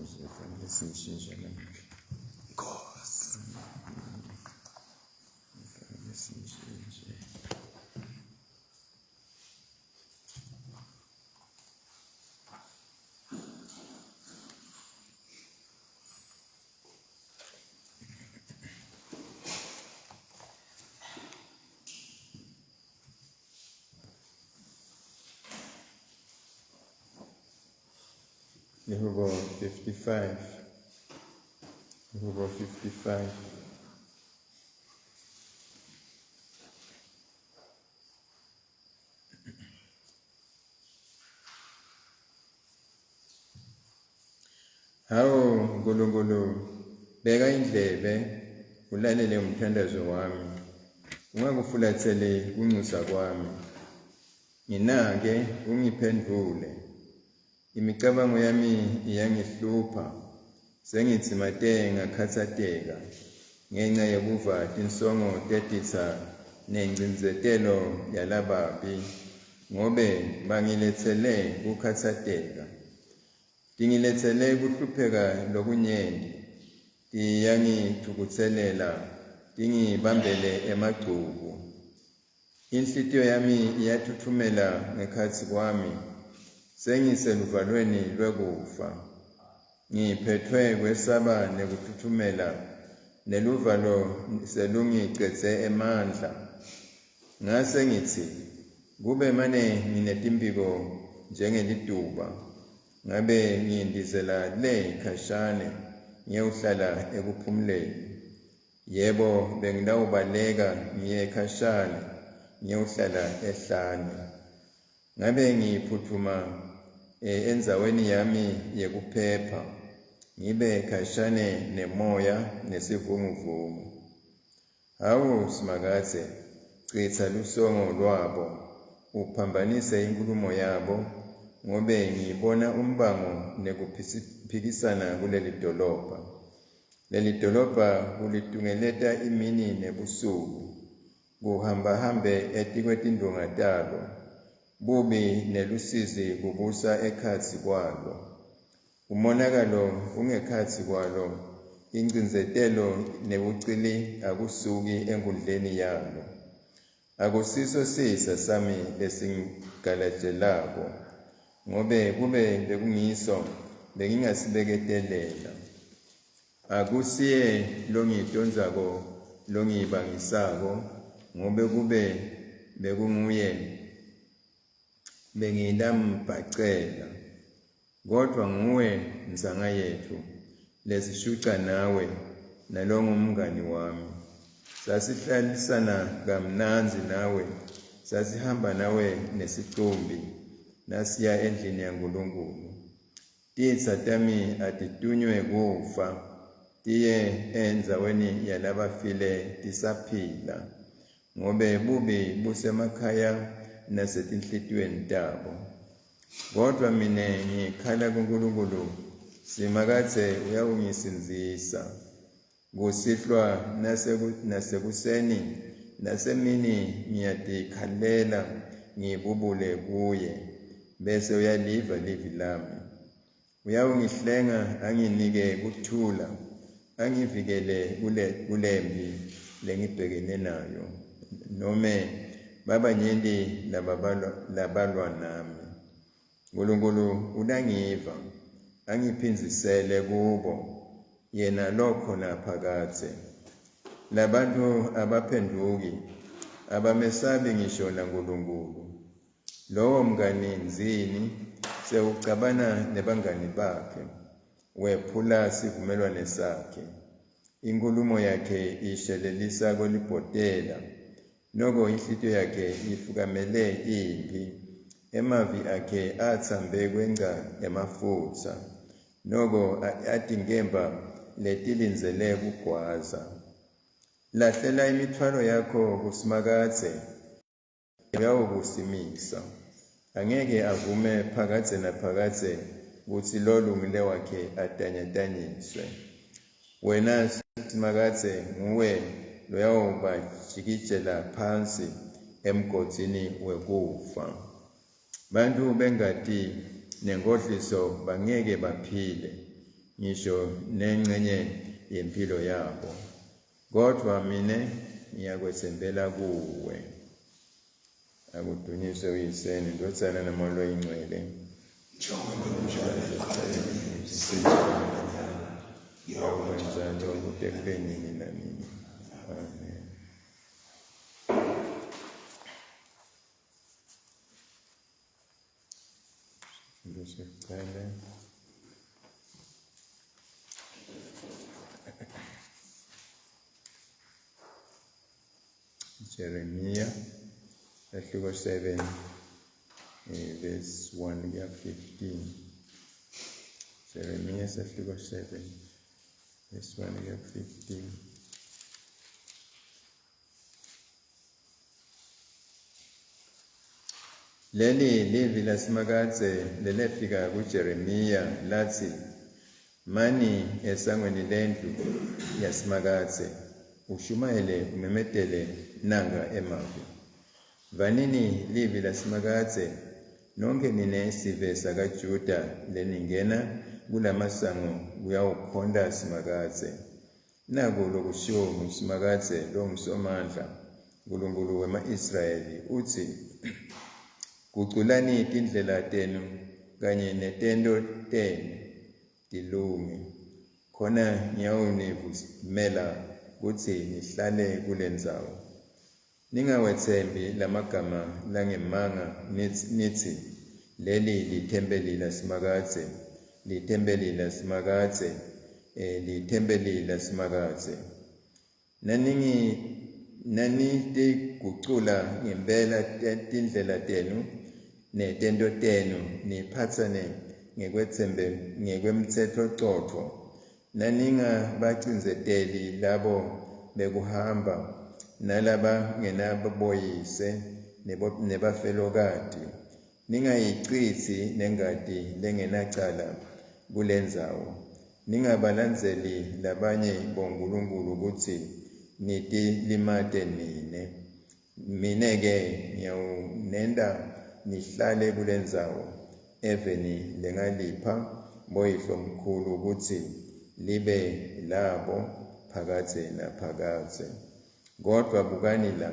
nje fanele sintshintshe namuhla. Nkosi. Fanele sintshintshe. Lihubo 55. Lihubo 55. Hawu Nkulunkulu, beka indlebe ulalele umthandazo wami, ungakufulatheli kunxusa kwami. Nginake ungiphendvule. Imicabango yami iyangihlupha, sengidzimate ngakhatsateka ngenca yekuva tinsongo tetitsa nengcindzetelo yalababi, ngobe bangiletsele kukhatsateka. Tingiletsele kuhlupheka lokunyenti, tiyangitfukutselela, tingibambele emagcubu. Inhlitiyo yami iyatfutfumela ngekhatsi kwami, sengiseluvalweni lwekufa. Ngiphetfwe kwesaba nekutfutfumela, neluvalo selungicedze emandla. Ngase ngitsi, Kube mane nginetimphiko njengelituba, ngabe ngiyindizela le khashane ngiyewuhlala ekuphumuleni. Yebo, bengitawubaleka ngiye khashane ngiyewuhlala ehlane. Ngabe ngiphutfuma eh, endzaweni yami yekuphepha, ngibe khashane nemoya nesivunguvungu. Hawu Simakadze, citsa lusongo lwabo, uphambanise inkhulumo yabo, ngobe ngibona umbango nekuphikisana kuleli dolobha. Leli dolobha kulitungeleta imini nebusuku, kuhambahambe etikwetindvonga talo. Bubi nelusizi kubusa ekhatsi kwalo. Umonakalo ungekhatsi kwalo, incindzetelo nebucili akusuki enkundleni yalo. Akusiso sisa sami lesingigalajelako, ngobe kube bekungiso bengingasibeketelela. Akusiye longitondzako longibangisako, ngobe kube bekunguye bengilambhacela. Kodvwa nguwe ntsanga yetfu lesishuca nawe nalongumngani wami. Sasihlalisana kamnandzi nawe, sasihamba nawe nesicumbi nasiya endlini yaNkulunkulu. Titsa tami atitunywe kufa, tiye endzaweni yalabafile tisaphila, ngobe bubi busemakhaya nasetinhlitiyweni tabo. Kodvwa mine ngikhala kuNkulunkulu, Simakadze uyawungisindzisa. Kusihlwa nasekuseni nasemini ngiyatikhalela ngibubule kuye, bese uyaliva livi lami. Uyawungihlenga anginike kuthula, angivikele kule kulempi lengibhekene nayo, nome babanyenti lababalwa labalwa nami. Nkulunkulu utangiva, angiphindzisele kubo, yena lokhona phakadze. Labantfu abaphendvuki, abamesabi ngisho naNkulunkulu. Lowo mngani ndzini sewucabana nebangani bakhe, wephula sivumelwane sakhe. Inkhulumo yakhe ishelelisa kwelibhotela, noko inhlitiyo yakhe ifukamele imphi. Emavi akhe atsambe kwengca emafutsa, noko atinkemba letilindzele kugwaza. Lahlela imitfwalo yakho kuSimakadze, Uyawukusimisa. Angeke avume phakadze naphakadze kutsi lolungile wakhe atanyatanyiswe. Wena Simakadze nguwe loyawubajikijela phansi emgodzini wekufa. Bantfu bengati nenkhohliso bangeke baphile. ngisho nencenye yemphilo yabo. Kodvwa mine ngiyakwetsembela kuwe. Akudunyiswe uYise neNdvodzana naMoya loyiNgcwele. Njengoba kunjalo ekuqaleni, senjalo nanyalo, Kuyawuba njalo kute kube nini nanini. Amen. Sicela Jeremiya sahluko 7 verse 1 kuya 15. Jeremiya sahluko 7 verse 1 kuya 15. Leli livi laSimakadze lelefika kuJeremiya latsi, Mani esangweni lendlu yaSimakadze, ushumayele umemetele nankha emavi. Vanini livi laSimakadze, nonkhe nine sive sakaJuda leningena kulamasango kuyawukhonta Simakadze. Naku lokushiwo nguSimakadze longuSomandla, Nkulunkulu wema-Israyeli, utsi, Guculani tindlela tenu kanye netento tenu tilunge, khona ngiyawunivumela kutsi nihlale kulendzawo. Ningawetsembi lamagama langemanga nitsi, Leli lithempeli laSimakadze, lithempeli laSimakadze, lithempeli laSimakadze! Nanitigucula ngempela tindlela tenu netento tenu, niphatsane ngekwemtsetfocotfo, Naningabacindzeteli labo bekuhamba, nalabangenaboyise nebafelokati, ningayicitsi nengati lengenacala kulendzawo, ningabalandzeli labanye bonkulunkulu kutsi nitilimate nine. Mine-ke ngiyawunenta nihlale kulendzawo, eveni lengalipha boyihlomkhulu kutsi libe labo phakadze naphakadze. Kodvwa bukani la,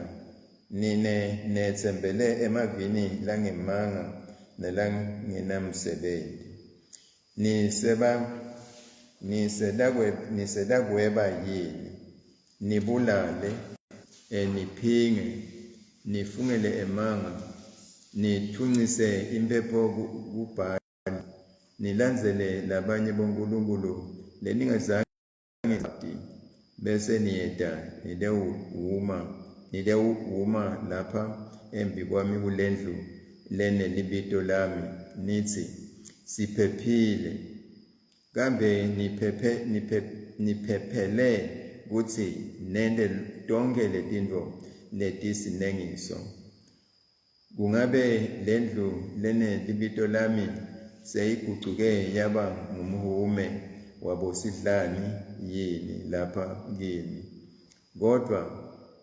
nine netsembele emavini langemanga nalangenamsebenti. Niseba nisetakweba yini? Nibulale, niphinge, nifungele emanga, nitfuncise imphepho kuBhali, nilandzele labanye bonkulunkulu leningazange nibati, bese niyeta nitewuma lapha embikwami kulendlu lenelibito lami, nitsi, Siphephile. Kambe niphephele kutsi nente tonkhe letintfo letisinengiso? Kungabe lendlu lenelibito lami seyigucuke yaba ngumhume wabosidlani yini lapha kini? Kodvwa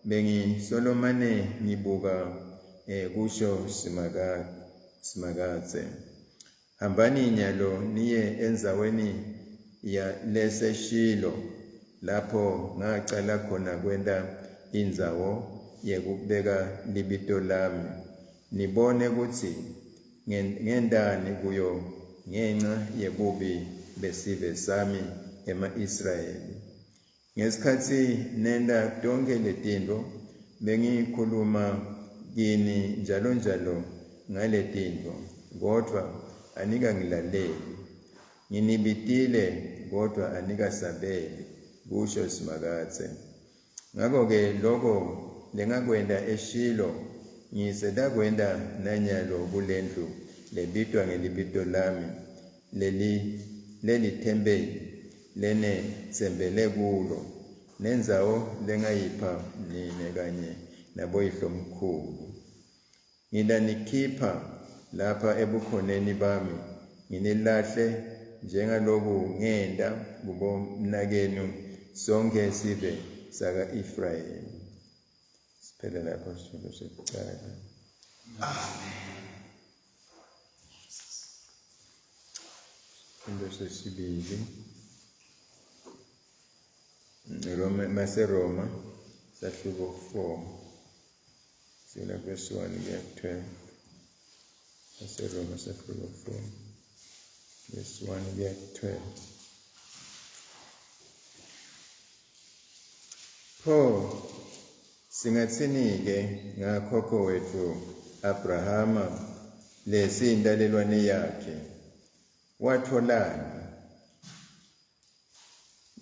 bengisolomane ngibuka, kusho Simakadze. Hambani nyalo niye endzaweni leseShilo, lapho ngacala khona kwenta indzawo yekubeka Libito lami, nibone kutsi ngentani kuyo ngenca yebubi besive sami ema-Israyeli. Ngesikhatsi nenta tonkhe letintfo, bengikhuluma kini njalonjalo ngaletintfo, kodvwa anikangilaleli. Nginibitile, kodvwa anikasabeli, kusho Simakadze. Ngako-ke loko lengakwenta eShilo, ngisetakwenta nanyalo kulendlu lebitwa ngelibito lami, leli lelithempeli lenetsembele kulo, nendzawo lengayipha nine kanye naboyihlomkhulu. Ngitanikhipha lapha ebukhoneni bami, nginilahle njengaloku ngenta kubomnakenu sonkhe sive saka-Efrayimi. Siphele lapho sifundo sekucala. Amen. Sifundo sesibili. Roma maseRoma sahluko 4 sila verse 1 kuya 12. MaseRoma sahluko 4 verse 1 kuya 12. Pho singatsini-ke ngakhokho wetfu Abrahama lesiyintalelwane yakhe? Watfolani?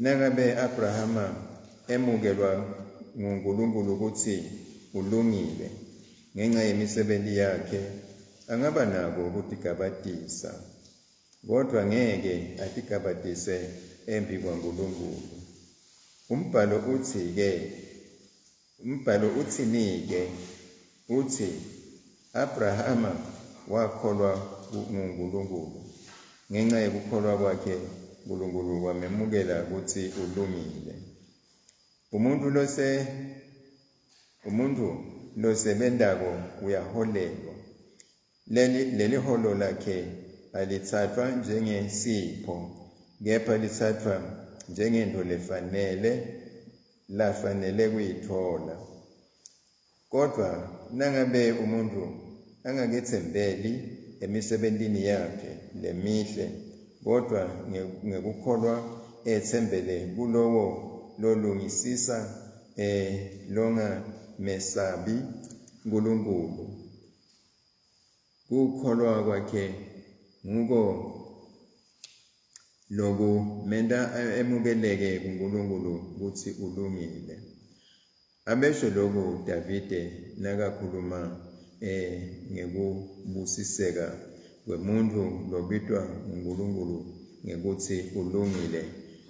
Nangabe Abrahama emukelwa nguNkulunkulu kutsi ulungile ngenca yemisebenti yakhe, angaba nako kutigabatisa, kodvwa ngeke atigabatise embikwaNkulunkulu. Umbhalo utsi-ke, umbhalo utsini-ke? Utsi, Abrahama wakholwa nguNkulunkulu. Ngenca yekukholwa kwakhe, Nkulunkulu wamemukela kutsi ulungile. Umuntfu losebentako uyaholelwa. Leli holo lakhe alitsatfwa njengesipho, kepha litsatfwa njengentfo lefanele lafanele kuyitfola. Kodvwa nangabe umuntfu angaketsembeli emisebentini yakhe lemihle, kodvwa ngekukholwa etsembele kulowo lolungisisa longamesabi Nkulunkulu, kukholwa kwakhe nguko lokumenta emukeleke kuNkulunkulu kutsi ulungile. Abesho lokhu Davide nakakhuluma ngekubusiseka kwemuntfu lobitwa nguNkulunkulu ngekutsi ulungile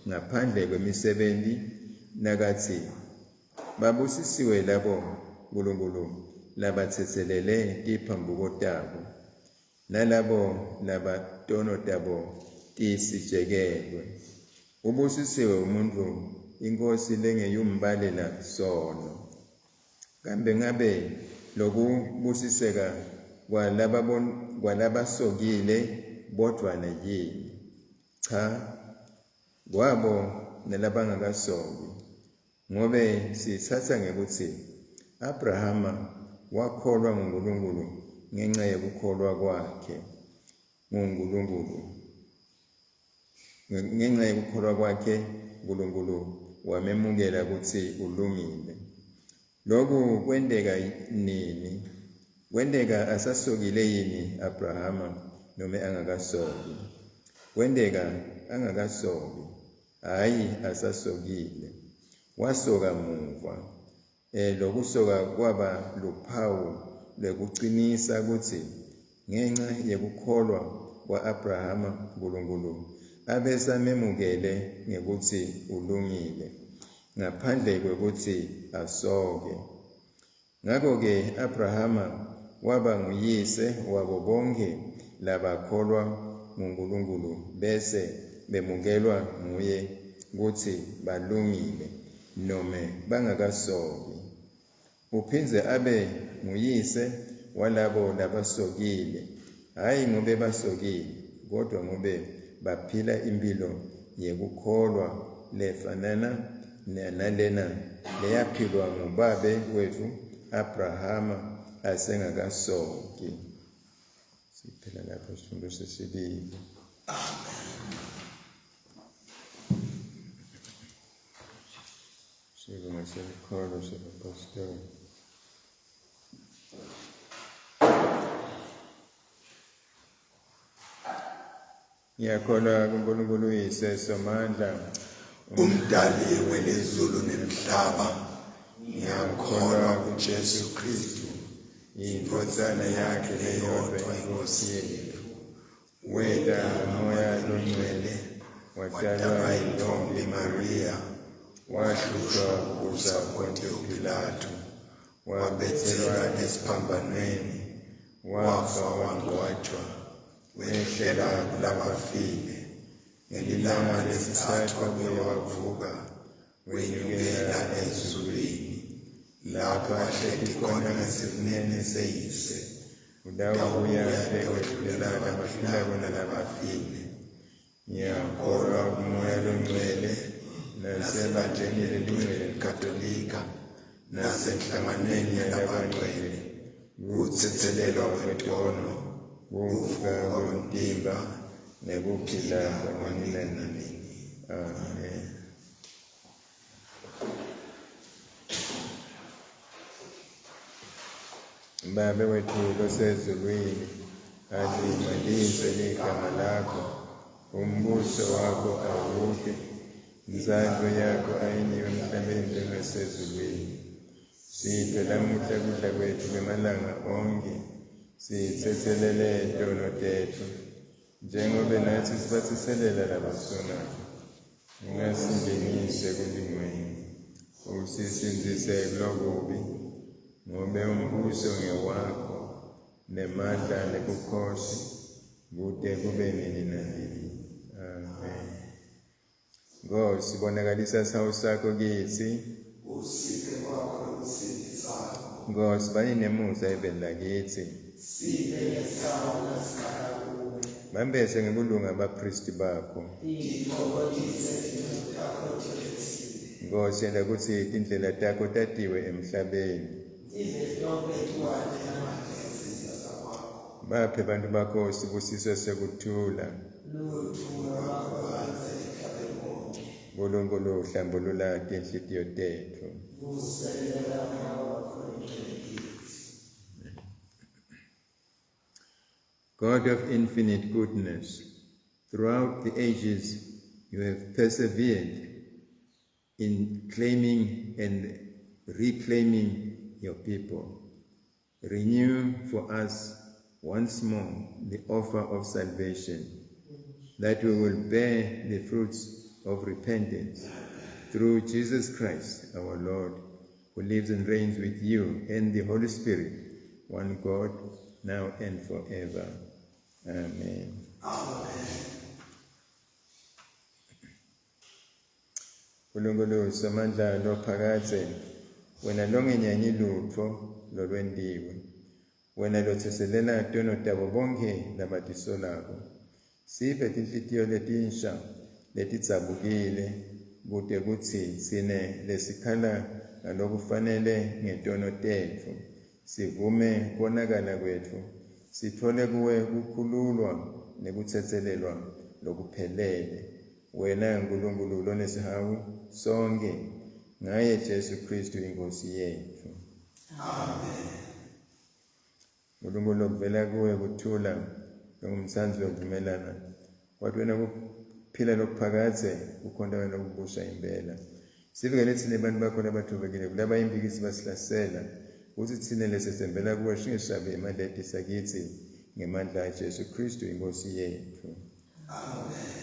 ngaphandle kwemisebenti, nakatsi, babusisiwe labo Nkulunkulu labatsetselele tiphambuko tabo, nalabo labatono tabo tisijekelwe. Ubusisiwe umuntfu iNkhosi lengeyumbalela sono. Kambe ngabe lokubusiseka kwalabasokile bodvwana yini? Cha, kwabo nalabangakasoki, ngobe sitsatsa ngekutsi Abrahama wakholwa nguNkulunkulu ngenca yekukholwa kwakhe nguNkulunkulu. Ngenca yekukholwa kwakhe Nkulunkulu wamemukela kutsi ulungile. Lokhu kwenteka nini? Kwenteka asasokile yini Abrahama nome angakasoki? Kwenteka angakasoki, hhayi asasokile. Wasoka muva. Lokusoka kwaba luphawu lwekucinisa kutsi ngenca yekukholwa kwa-Abrahama Nkulunkulu abesamemukele ngekutsi ulungile, ngaphandle kwekutsi asoke. Ngako-ke Abrahama waba nguyise wabo bonkhe labakholwa nguNkulunkulu bese bemukelwa nguye kutsi balungile nome bangakasoki. Uphindze abe nguyise walabo labasokile, hhayi ngobe basokile, kodvwa ngobe baphila imphilo yekukholwa lefanana nalena leyaphilwa ngubabe wetfu Abrahama asengakasoki. Siphela lapho sifundo sesibili. Sibonga selikholo sebapostoli. Ngiyakholwa kuNkulunkulu uYise Somandla, umdali welizulu nemhlaba. Ngiyakholwa kuJesu Kristu, indvodzana yakhe leyodwa, iNkosi yethu. Weta ngoMoya loNgcwele, watalwa yintombi Maria, wahlushwa kubusa Pontiyo Pilato, wabethelwa esiphambanweni, wafa wangcwatjwa, wehlela kulabafile. Ngelilanga lesithathu wabuye wavuka, wenyukela ezulwini, lapho ahleti khona ngesekunene seYise. Utawubuya atekwehlulela labaphilako nalabafile. Ngiyakholwa kuMoya loNgcwele, Nasebandleni lelingcwele Katolika nasenhlanganweni yalabangcwele, kutsetselelwa kwetono, kuvuka kwemtimba nekuphila kwanini nanini. Amen. Babe wethu losezulwini, alingcweliswe ligama lakho, umbuso wakho awuke, intsandvo yakho ayiniwe emhlabeni njengasezulwini. Siphe lamuhla kudla kwethu kwemalanga onkhe, sitsetselele tono tetfu, njengobe natsi sibatsetselela labasonako. Ungasingenisi ekulingweni, usisindzise kulokubi, ngobe umbuso ngewakho, nemandla nebukhosi, kute kube nini nanini. Amen. Nkosi, bonakalisa sihawu sakho kitsi. Usiphe kwakho lokusindisako. Nkosi, bani nemusa eveni lakitsi. Sive ngesawo nasikhala kuwe. Bambese ngekulunga abaphristi bakho. Titfokotise tinceku takho tikhetsile. Nkosi, yenta kutsi tindlela takho tatiwe emhlabeni. Tive tonkhe tiwati emandla esindzisa kwakho. Baphe bantu bakho sibusiso sekuthula. Ludumo lwakho lwandze emhlabeni wonke. Nkulunkulu hlambulula tinhlitiyo tetfu. Vuselela umoya wakho longcwele kitsi. God of infinite goodness, throughout the ages you have persevered in claiming and reclaiming your people. Renew for us once more the offer of salvation, that we will bear the fruits of repentance through Jesus Christ our Lord, who lives and reigns with you and the Holy Spirit, one God, now and forever. Amen. Nkulunkulu somandla lophakadze, wena longenyanyi lutfo lolwentiwe, wena lotsetselela tono tabo bonkhe labatisolako, siphe tinhlitiyo letinsha letidzabukile kute kutsi tsine lesikhala ngalokufanele ngetono tetfu sivume konakala kwetfu, sitfole kuwe kukhululwa nekutsetselelwa lokuphelele. Wena Nkulunkulu lonesihawu sonke, ngaye Jesu Kristu iNkosi yetfu. Nkulunkulu lokuvela kuwe kuthula longumtsandzi wekuvumelana, kwathi wena kuphila lokuphakadze kukhonta wena lokubusa impela. Sivikele tsine bantu bakho labathobekile kulaba imphikisi basihlasela, kutsi tsine lesetsembela kuwe singesabi emandla etisa kitsi ngemandla aJesu Kristu iNkosi yetfu.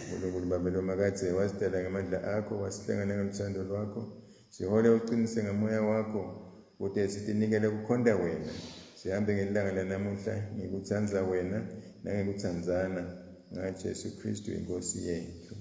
Nkulunkulu Babe lomakadze wasidala ngemandla akho, wasihlenga nangeluthando lwakho. Sihole uqinise ngamoya wakho kute sitinikele kukhonta wena. Sihambe ngelilanga lanamuhla ngikutsandza wena nangekutsandzana ngaJesu Kristu iNkosi yetfu.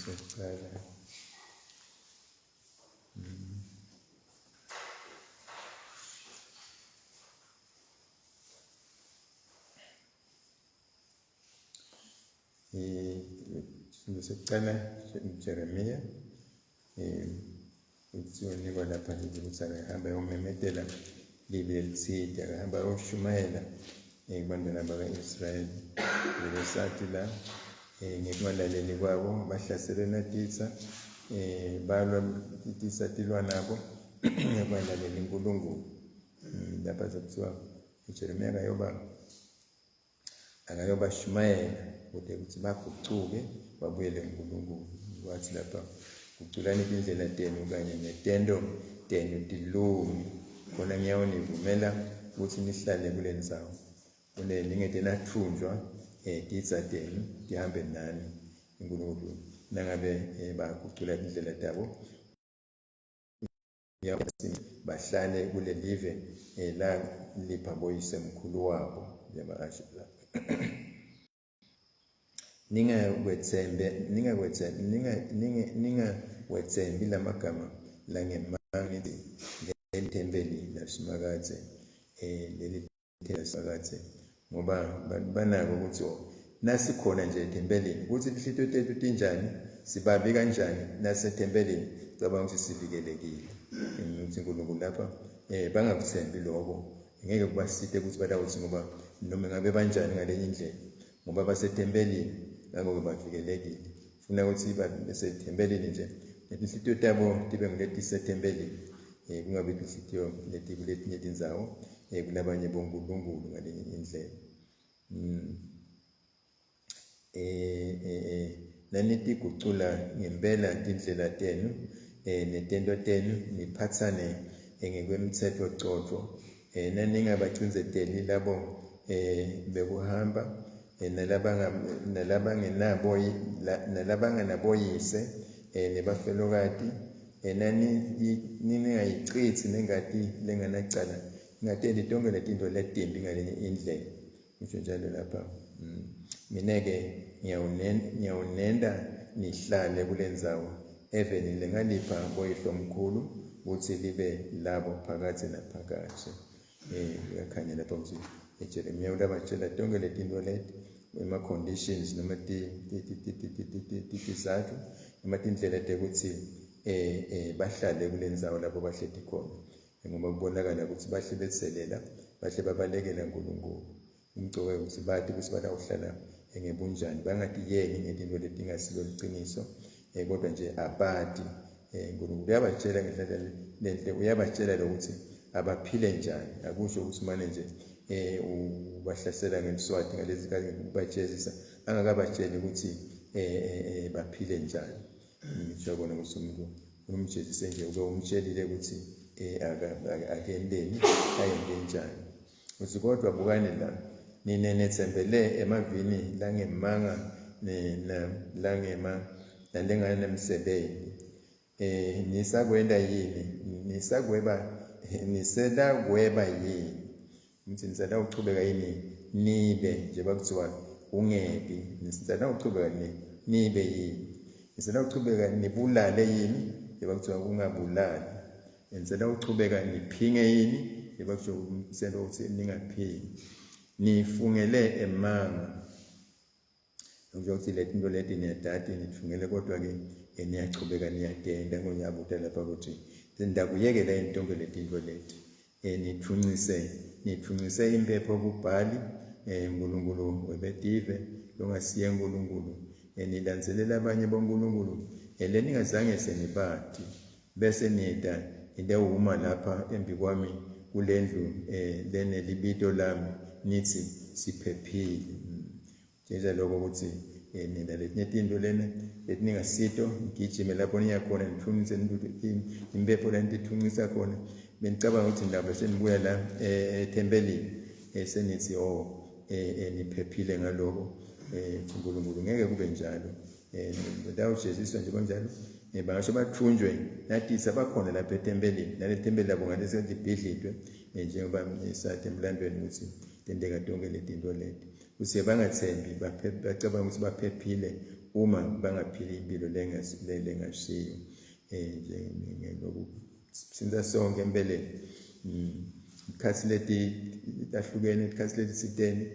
Sekucala. Isifundo sekucala Jeremiya unikwa lapha livi ukuthi akahambe ayomemetela livi elithide, akahambe ayoshumayela kubantwana baka-Israyeli. Besati la ngekungalaleli kwabo bahlaselwe natitsa, balwa titsa tilwa nabo ngekungalaleli uNkulunkulu. Lapha sekuthiwa uJeremiya akayoba akayobashumayela kute kutsi bagucuke babuyele kuNkulunkulu. Wathi lapha guculani tindlela tenu kanye netento tenu tilunge, khona ngiyawunivumela kutsi nihlale kule ndzawo, kune ningete natfunjwa titsa tenu tihambe nani. uNkulunkulu nangabe bagucula tindlela tabo bahlale kulelive lalipha boyisemkhulu wabo njengoba asho la. Ningakwetsembe ningakwetsembe ninga ninga ningawetsembi lamagama langemanga nithi leli thempeli laSimakadze leli thempeli laSimakadze ngoba banako ukuthi oh, nasikhona nje ethempelini ukuthi inhlitiyo tethu tinjani sibabi kanjani nasethempelini cabanga ukuthi sivikelekile ukuthi uNkulunkulu lapha bangakuthembi lokho ngeke kubasite ukuthi batawuthi ngoba noma ngabe banjani ngalenye indlela ngoba basethempelini ngakho-ke bavikelekile funa ukuthi basethempelini nje netinhlitiyo tabo tibe nguletisethempelini um kungabi tinhlitiyo letikuletinye tindzawo um kulabanye bonkulunkulu ngalenye indlela Nanitigucula ngempela tindlela tenu netento tenu, niphatsane ngekwemtsetfo cotfo, naningabacindzeteli labo bekuhamba nalabangenaboyise nebafelokati, niningayicitsi nengati lengenacala, ningatenti tonkhe letintfo letimbi ngalenye indlela. Ngisho njalo lapha. Mina-ke ngiyawunenta nihlale kule ndzawo eveni lengalipha boyihlomkhulu kutsi libe labo phakadze naphakadze. Kuyakhanya lapha kutsi Jeremiya ulabatjela tonkhe letintfo leti ema-conditions noma tizatfu noma tindlela tekutsi bahlale kule ndzawo lapho bahleti khona. Ngoba kubonakala ukuthi bahle beselela, bahle babalekela uNkulunkulu. Umcoka ukuthi bati ukuthi batawuhlala ngebunjani, bangatiyeki ngetintfo letingasilo liciniso, kodwa nje abati. uNkulunkulu uyabatshela ngendlela lenhle, uyabatshela lokuthi abaphile njani. Akusho ukuthi mane nje ubahlasela ngeliswati ngalezi kanye kubajezisa angakabatsheli ukuthi baphile njani. Ngisho kona ukuthi umuntu umjezise nje ube umtshelile ukuthi akendeni ayende njani. Uthi kodwa bukani la nine netsembele emavini langemanga langema nalenganemsebenzi. Nisakwenda yini? Nisakweba niselakweba yini? Ngithi nisatawuchubeka yini nibe njengoba kuthiwa ungebi nisatawuchubeka nibe yini nisatawuchubeka nibulale yini njengoba kuthiwa ungabulali nisatawuchubeka niphinge yini njengoba kuthiwa umsento ukuthi ningaphingi nifungele emanga Ngisho ukuthi le tinto leti niyatati nitfungele kodwa-ke niyachubeka niyatenta ngiyabuta lapha ukuthi ndakuyekela yini tonke le tinto leti nitfuncise nitfuncise impepho kubhali uNkulunkulu webetive longasiye uNkulunkulu nilandzelela abanye bonkulunkulu leningazange senibati bese nita nitewuma lapha embi kwami kulendlu lenelibito lami nithi siphephile. Tjela lokho ukuthi nina letinye tintfo lena letiningasito nigijime lapho niya khona nitfuncise impepho la nititfuncisa khona benicabanga ukuthi ndaba senibuya la ethempelini senithi oh niphephile ngaloko uNkulunkulu ngeke kube njalo batawujeziswa nje kanjalo bangasho bathunjwe natisa bakhona lapha ethempelini nale thempeli labo ngalesi libhidlitwe njengoba sathi emlandweni ukuthi tenteka tonke letinto leti Kuze bangathembi bacabanga ukuthi baphephile uma bangaphili impilo lengashiyo njengoku sinza sonke empeleni ikhathi leti tahlukene ikhathi leti siteni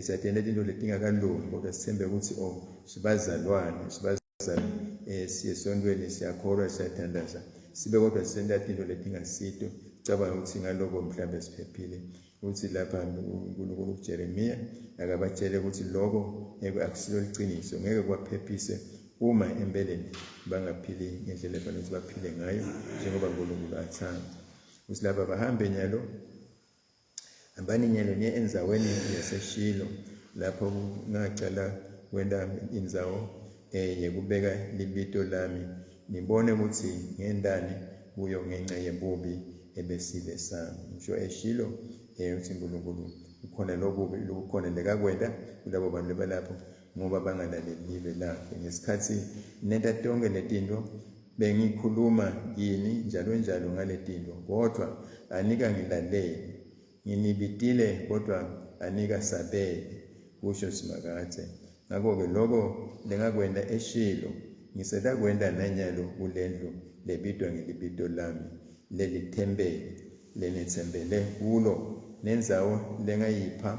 siyatenda tinto letingakalungi kodwa sithembe ukuthi oh sibazalwane sibazalwane siye esontweni siyakholwa siyathandaza sibe kodwa senta tinto letingasito cabanga ukuthi ngaloko mhlawumbe siphephile Uthi lapha uNkulunkulu kuJeremiya akabatshele ukuthi lokho ngeke akusilo liqiniso, ngeke kubaphephise uma empeleni bangaphili ngendlela efanele ukuthi baphile ngayo njengoba uNkulunkulu athanda. Uthi lapha bahambe nyalo, hambani nyalo niye endzaweni yaseShilo lapho ngacala kwenta indzawo yekubeka libito lami nibone ukuthi ngendani kuyo ngenxa yebubi ebesive sami. Ngisho eshilo ukuthi uNkulunkulu ukhona lokubi lokukhona lekakwenta kulabo bantu balapho ngoba bangalaleli live lakhe. Ngesikhathi nenta tonke letinto bengikhuluma kini njalo njalo ngaletinto kodwa anikangilaleli. Nginibitile kodwa anikasabeli, kusho Simakadze. Ngako-ke loko lengakwenta eShilo ngisetakwenta nanyalo kulendlu lebitwa ngelibito lami, lelithempeli lenetsembele kulo, nendzawo lengayipha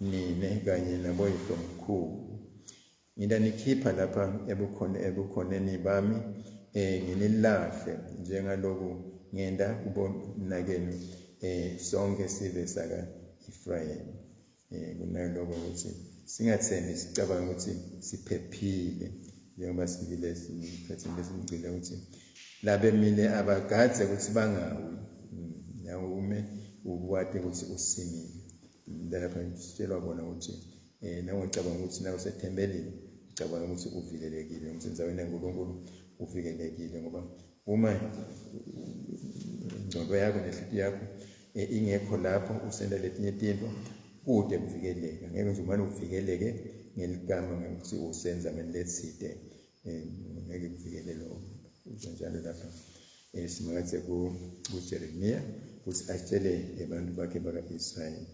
nine kanye naboyihlomkhulu. Ngitanikhipha lapha ebukhoneni bami, nginilahle njengaloku ngenta kubomnakenu, sonkhe sive saka-Efrayimi. Kunaloko ukuthi singathembi sicabanga ukuthi siphephile, njengoba sivile esikhathini lesigcile ukuthi labemile abagadze ukuthi bangawi. Nawe ume ukwati ukuthi usimile. Lapha sitshelwa kona ukuthi nawe ucabanga ukuthi nawe usethempelini, ucabanga ukuthi uvikelekile, ukuthi endaweni yaNkulunkulu uvikelekile, ngoba uma ingqondo yakho nenhliziyo yakho ingekho lapho usenda letinye tinto, kude kuvikeleka. Ngeke nje umane uvikeleke ngeligama ngekuthi usenzaweni letsite, ngeke kuvikele lokho. Njalo lapha Simakadze kuJeremiya ukuthi atshele abantu bakhe baka-Israyeli.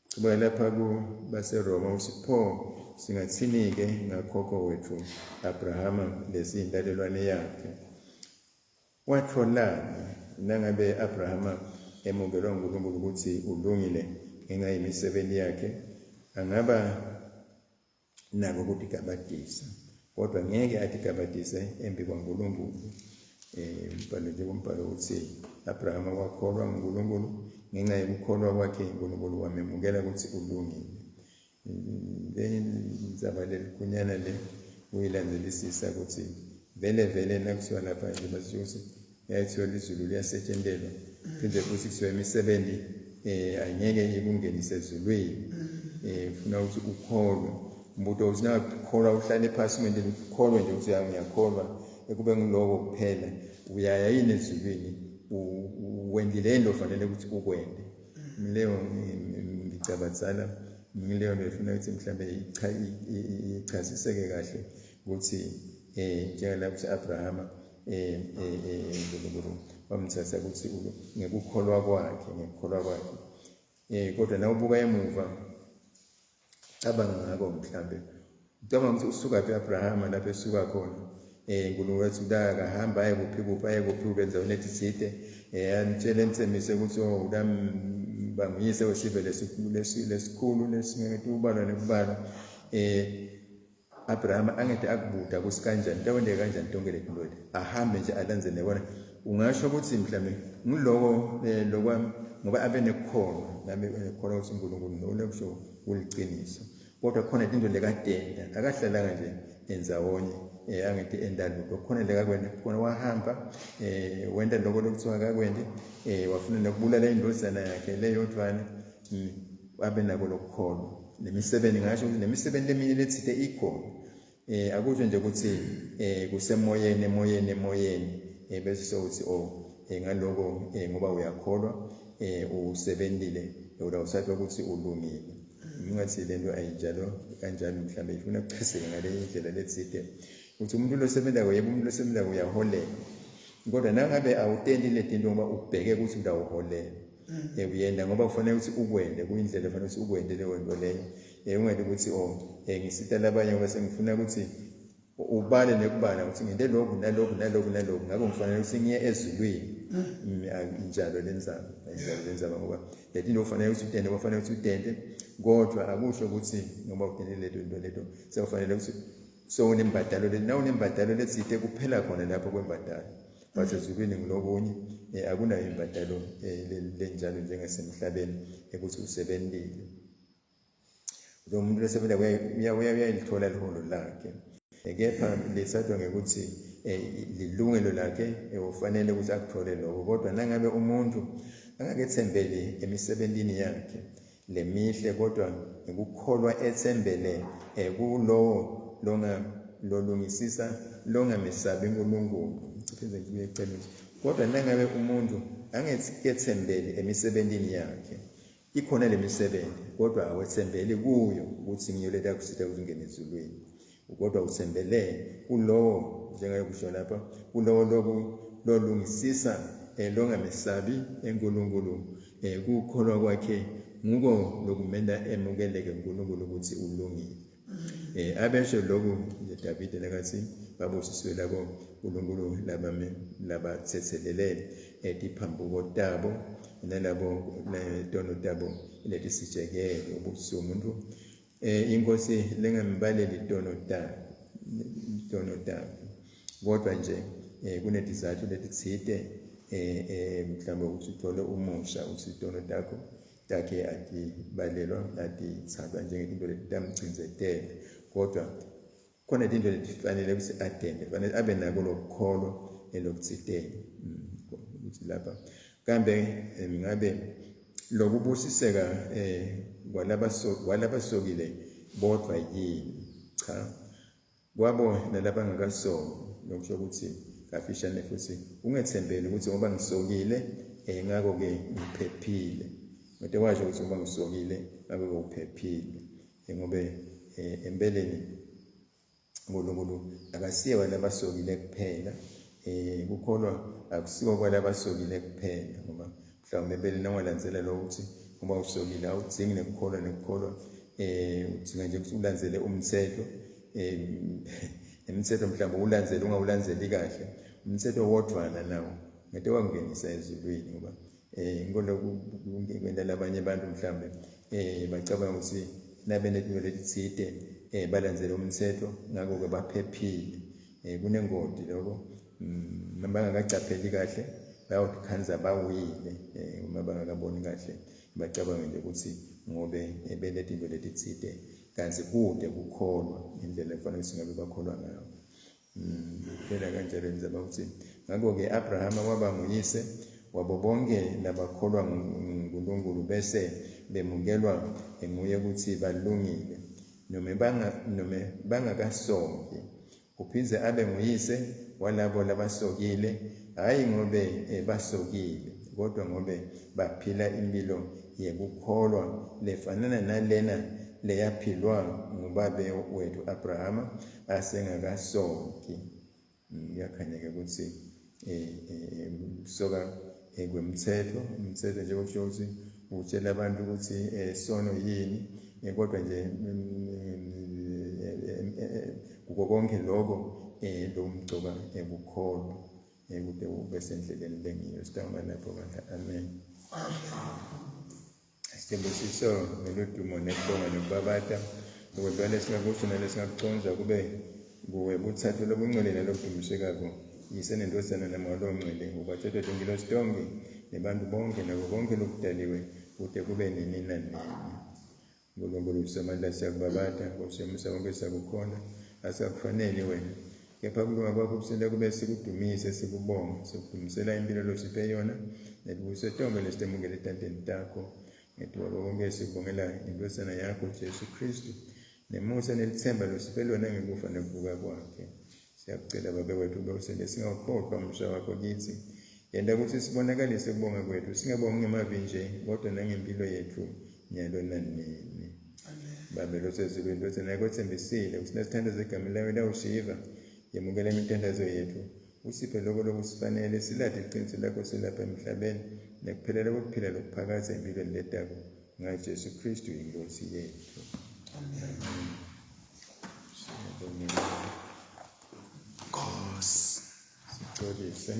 Chuba lapha kubaseRoma uthi, pho singathini-ke ngakhokho wethu Abrahama lesiyintalelwane yakhe? Watholani nangabe Abrahama emukelwa nguNkulunkulu ukuthi ulungile ngenxa yemisebenzi yakhe? Angaba nako ukutigabadisa, kodwa ngeke atigabadise embi kwaNkulunkulu. Umbhalo nje umbhalo uthi Abrahama wakholwa nguNkulunkulu, ngenxa yokukholwa kwakhe uNkulunkulu wamemukela ukuthi ulungile. Le ndzaba leligunyana le uyilandzelisisa ukuthi vele vele nakuthiwa lapha nje basho ukuthi yayithiwa lizulu liyasetshentelwa, phinde futhi kuthiwa imisebenzi angeke ikungenise ezulwini. Ufuna ukuthi ukholwe. Umbuto uthi nawukholwa uhlale phasi ungente ukholwe nje ukuthi ngiyakholwa, ekube ngiloko kuphela, uyaya yini ezulwini? Wendile yini lofanele ukuthi ukwende? Leyo ngicabatsana ngileyo befuna ukuthi mhlambe ichasiseke kahle ukuthi njengala ukuthi Abrahama uNkulunkulu wamthatha ukuthi ngekukholwa kwakhe, ngekukholwa kwakhe. Kodwa nawubuka emuva cabanga ngako, mhlambe ucabanga ukuthi usuka phi Abrahama lapho esuka khona. uNkulunkulu wathi udakahamba aye kuphi kuphi aye kuphi ubenza unethitsite, amtshele emtsemise ukuthi udambanguyise wesive lesikhulu lesingeke ubalwa nekubalwa. Abrahama angete akubuda ukuthi kanjani tawendeke kanjani tonke letinto leti, ahambe nje alandzele kona. Ungasho ukuthi mhlambe ngiloko lokwami ngoba abe nekukholwa, nami nekukholwa ukuthi uNkulunkulu nolekusho kuliciniso, kodwa khona tinto lekatenda akahlalanga nje endzawonye angithi enda lutho, khona lekakwenda khona wahamba wenda lokho lokuthiwa akakwende, wafuna nokubulala indodana yakhe leyodvwana. Abe nako lokukholwa nemisebenzi, ngasho ukuthi nemisebenzi leminye letsite ikhona. Akusho nje ukuthi kusemoyeni emoyeni emoyeni, bese sewuthi oh ngaloko ngoba uyakholwa usebentile utawusatwa ukuthi ulungile. Ngingathi lento ayinjalo kanjalo, mhlambe ifuna kuchazeka ngale indlela letsite ukuthi umuntu losebentako, yebo umuntu losebentako uyaholela, kodwa nangabe awutenti letinto ngoba ubheke ukuthi utawuholela, uyenda ngoba kufanele ukuthi ukwende, kuyindlela efanele ukuthi ukwende leyo nto leyo. Ungeke ukuthi oh ngisita labanye ngoba sengifuna ukuthi ubale nekubala ukuthi ngente lokhu nalokhu nalokhu nalokhu, ngakho ngifanele ukuthi ngiye ezulwini. Injalo lenzaba, injalo lenzaba, ngoba letinto kufanele ukuthi utende, kufanele ukuthi utende, kodwa akusho ukuthi ngoba utende leto nto leto sekufanele ukuthi sewunembadalo le, nawunembadalo letsite kuphela khona lapho kwembadalo. Basezulwini ngilokunye, akunayo imbadalo lenjalo njengasemhlabeni ekuthi usebentile. Lo muntu losebenza uyalithola liholo lakhe, kepha lisatwa ngekuthi lilungelo lakhe, ufanele ukuthi akuthole lokho. Kodwa nangabe umuntu angakethembeli emisebentini yakhe lemihle, kodwa ngekukholwa ethembele kulowo lolungisisa longamesabi uNkulunkulu. Ngiphinde ngibuye eceleni. Kodwa nangabe umuntu angekethembeli emisebentini yakhe, ikhona lemisebenzi kodwa awethembeli kuyo ukuthi ngiyoletha kusitha ukuthi ungene ezulwini, kodwa uthembele kulowo njengakusho lapha, kulowo lolungisisa longamesabi eNkulunkulu, kukholwa kwakhe nguko lokumenda emukeleke uNkulunkulu ukuthi ulungile. Abesho lokhu nje Davide nakathi babusisiwe labo uNkulunkulu labathethelele etiphambuko tabo nalabo tono tabo letisitshekele. Ubusisiwe umuntu inkosi lengambaleli tono tabo. Kodwa nje kunetizathu letitsite mhlawumbe ukuthi uthole umusha uthi tono takho takhe atibalelwa atithathwa njengetinto letitamcindzetela, kodwa khona tinto letifanele ukuthi atende, fanele abe nako lokukholwa elokuthiteni ukuthi lapha kambe ngabe lokubusiseka kwalabasokile bodwa yini? Cha, kwabo nalabangakasoki. Lokusho ukuthi kafishane futhi ungethembeli ukuthi ngoba ngisokile ngakho-ke ngiphephile. Kodwa washo ukuthi ngoba ngisokile ngakho-ke uphephile, ngobe empeleni uNkulunkulu akasiye walabasokile kuphela. Kukholwa akusiko kwalabasokile kuphela, ngoba mhlawumbe empeleni nawungalandzela lokho ukuthi ngoba usokile awudzingi nekukholwa udzinga nje ukuthi ulandzele umthetho. Umthetho mhlawumbe ulandzele ungawulandzeli kahle umthetho wodvwana nawo ngete wakungenisa ezulwini, ngoba ngikolo kwenta labanye abantu mhlawumbe bacabanga ukuthi nabe netinto letitsite balandzele umthetho ngakho-ke baphephile. Kunengoti lokho, bangakacapheli kahle bayawutikhandza bawile uma bangakaboni kahle, bacabanga nje ukuthi ngobe benetinto letitsite kanti kude kukholwa indlela ekufanele singabe bakholwa ngayo. Phela kanjalo indaba ukuthi ngakho-ke Abrahama waba nguyise wabo bonke labakholwa nguNkulunkulu bese bemukelwa nguye ukuthi balungile nome bangakasoki. Uphindze abe nguyise walabo labasokile, hhayi ngobe basokile, kodwa ngobe baphila impilo yekukholwa lefanana nalena leyaphilwa ngubabe wethu Abrahama asengakasoki. Kuyakhanya-ke ukuthi soka kwemthetho, umthetho nje kusho ukuthi utshela abantu ukuthi sono yini, kodwa nje kuko konke lokho lomgcoka ekukholwa kude ube sendleleni lengiyo. Sitawuba lapho bandla. Amen. Sithembiso ngeludumo nekubonga nokubabata ukwedlula lesingakusho nalesingakuconza kube kuwe buthathu lobungcwele nalobudumisekako Yise nendvodzana naMoya loNgcwele, ubathatha tingilosi tonke nebantu bonke nako konke lokudaliwe kude kube nini nanini. Nkulunkulu uSomandla, siyakubabata, Nkosi yomusa wonke, siyakukhonza, asikufaneli wena, kepha kulunga kwakho kusenta kube sikudumise, sikubonge, sikudumisela impilo losiphe yona netibuse tonke lesitemukele etandleni takho. Ngetuba konke sikubongela indvodzana yakho Jesu Kristu nemusa nelithemba losiphe lona ngekufa nekuvuka kwakhe. Siyakucela Babe wethu ube usente singawukhohlwa umsha wakho kithi. Yenta ukuthi sibonakalise ukubonga kwethu, singabongi ngemavi nje, kodwa nangempilo yethu nyalo nanini. Babe losezulwini, ndvodzana yakho etsembisile ukuthi nasithandaza egameni layo itawushiva. Yemukela imithandazo yethu, usiphe lokho lokusifanele, silade iqiniso lakho silapha emhlabeni nekuphelela kokuphila lokuphakadze empilweni letako ngaJesu Kristu inkosi yethu. Amen. Siyabonga. Nkosi. Sixolise.